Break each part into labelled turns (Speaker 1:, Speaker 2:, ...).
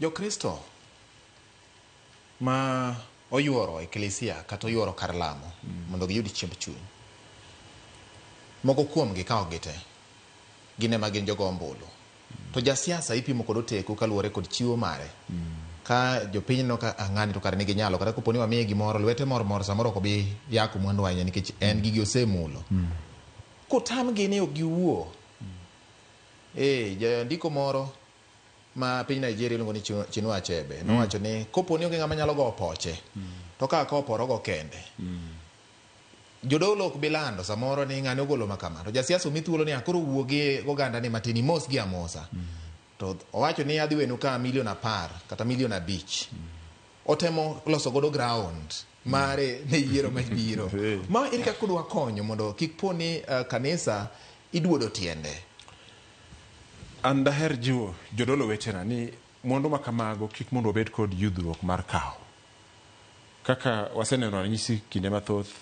Speaker 1: Jokristo ma oyuoro eklesia kata oyuoro kar lamo mondo giyud chiemb chuny, moko kuomgi ka ok gite gin ema gin jogo ombulu. To jasiasa ipimo kod oteku kaluwore kod chiwo mare. Ka jopiny neno ka ah, ng'ani to kare nigi nyalo, kata kopo ni wamiye gimoro, lwete mor mor, samoro ok obi yako mwandu ahinya nikech en gigi osemulo. Kotamgi ni ok giwuo. Jandiko moro ma piny Nigeria iluongo ni Chinua Achebe nowacho ni kopo ni onge ng'ama nyalo go poche, to ka ka oporogo kende. Jodolo ok bi lando samoro ni ng'ani ogolo ma kama. To jasiasa omi thuolo ni akoro wuo gi oganda ni matin imos gi amosa. To owacho ni adhi wenu ka milion 10 kata milion 5. Otemo loso godo ground mare ne yiero mabiro. Ma ere kaka udwa konyo mondo kik po ni kanisa iduodo tiende?
Speaker 2: An daher jiwo jodolo wetena ni mwandu ma kamago kik mondo wabed kod yudhruok mar kawo. Kaka waseneno ranyisi kinde mathoth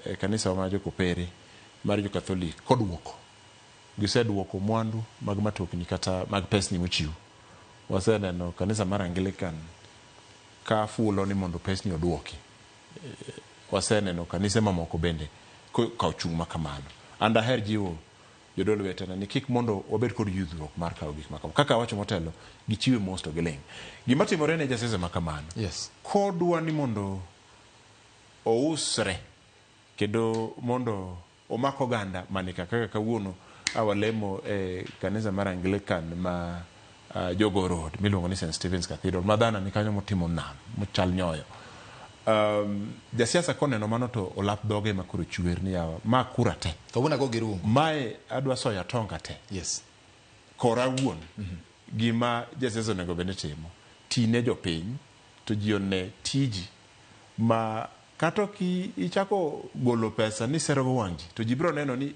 Speaker 2: e kanisa wa mar jokopere mar jo-Katholik koduoko. Giseduoko mwandu mag matokni kata mag pesni mochiw. Waseneno kanisa mar Anglican ka fulo ni mondo pesni oduoki. Waseneno kanise mamoko bende ka ochung' ma kamano. An daher jiwo jodolo wetena ni kik mondo wabed kod yudhruok mar kawo gik ma kamago. Kaka awacho motelo, gichiwe mos to giling'. Gima timore ne jasiasa ma kamano, kodwa ni mondo ousre kendo mondo omak oganda manika kaka kawuono awalemo e kanisa mar Anglican ma Jogoo Road miluongo ni St. Stephen's Cathedral ma dhana ni kanyo motimo nam mochal nyoyo. Jasiasa koneno mano to olap dhoge ema koro chwer ni yawa ma kura te.
Speaker 1: Kawuono ago gi rungu.
Speaker 2: Mae adwa soyo atonga te. Kora awuon gima jasiasa onego bed ni timo, tine jopiny to ji one tiji ma kata ok ichako golo pesa ni iserogo wang' ji to ji biro neno ni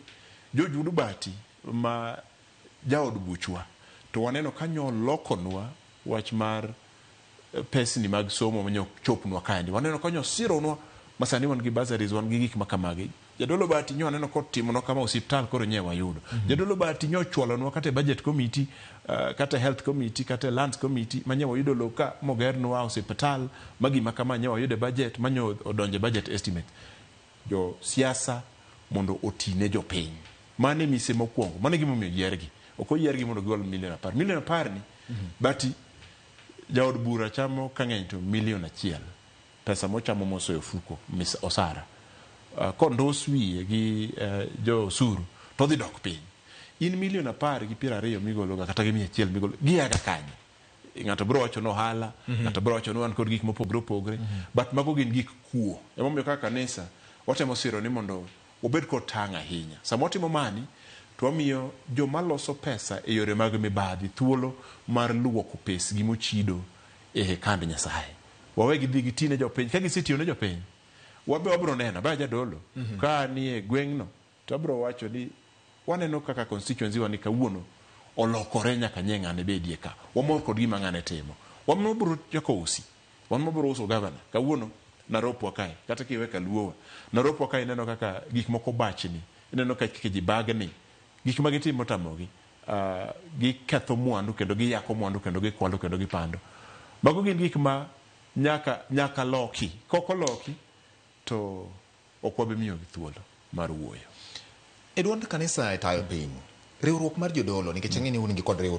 Speaker 2: George Wuod Bati ma jaod buchwa to waneno ka nyolokonwa wach mar pesni mag somo manyo chopnwa kaendi. Waneno ka nyosironwa ma sani wan gi bursaries, wan gi gik ma kamagi. Jadolo Bahati nyo aneno kotimonwa kama osiptal koro nye wayudo. Jadolo Bahati nyo chwalonwa kata e budget committee, kata e health committee, kata e lands committee ma nye wayudo lowo ka mogernwa osiptal ma gima kama nye wayudo e budget ma nyo odonjo e budget estimate. Jo siasa mondo oti ne jopiny. Mano e mise mokwongo. Mano e gima omiyo oyiergi. Ok oyiergi mondo gigol milion 10. Milion 10 ni, Bahati jaod bura chamo ka ng'eny to milion 1. Pesa mochamo mosoyo ofuko, mis osara. Kondos wiye gi jo osuru to odhi dok piny. In milion 10 gi 20 migologa kata gi 100 migolo, giaga kanye? Ng'ato biro wacho ni ohala, ng'ato biro wacho ni wan kod gik mopogore opogore, but mago gin gik kuo. Emomiyo kaka kanisa watemo siro ni mondo wabed kod tang' ahinya. Sama watimo mani, to wamiyo joma loso pesa e yore mag mibadhi thuolo mar luoko pesgi mochido e hekand Nyasaye. Wawe gidhi giti ne jopiny. Ka gisetiyo ne jopiny, wabe wabiro neno. Abe jadolo, ka anie gweng'no, to abiro wacho ni waneno kaka constituency wa ni kawuono olokore nyaka nye ng'ane bedie ka. Wamor kod gima ng'ane timo. Wan wabiro chako usi. Wan wabiro uso governor. Kawuono Naropwa kae, kata kiwe kaluowa. Naropwa kae ineno kaka gik moko bachni. Ineno kaka ji bagni. Gik ma gitimo tamogi. Giketho mwandu kendo giyako mwandu kendo gikwalo kendo gipando. Mago gin gik ma nyaka loki. Kok oloki to ok wabi miyogi thuolo mar wuoyo.
Speaker 1: E duond kanisa e tayo piny, riwruok mar jodolo, nikech ang'e ni un gi kod riwruok.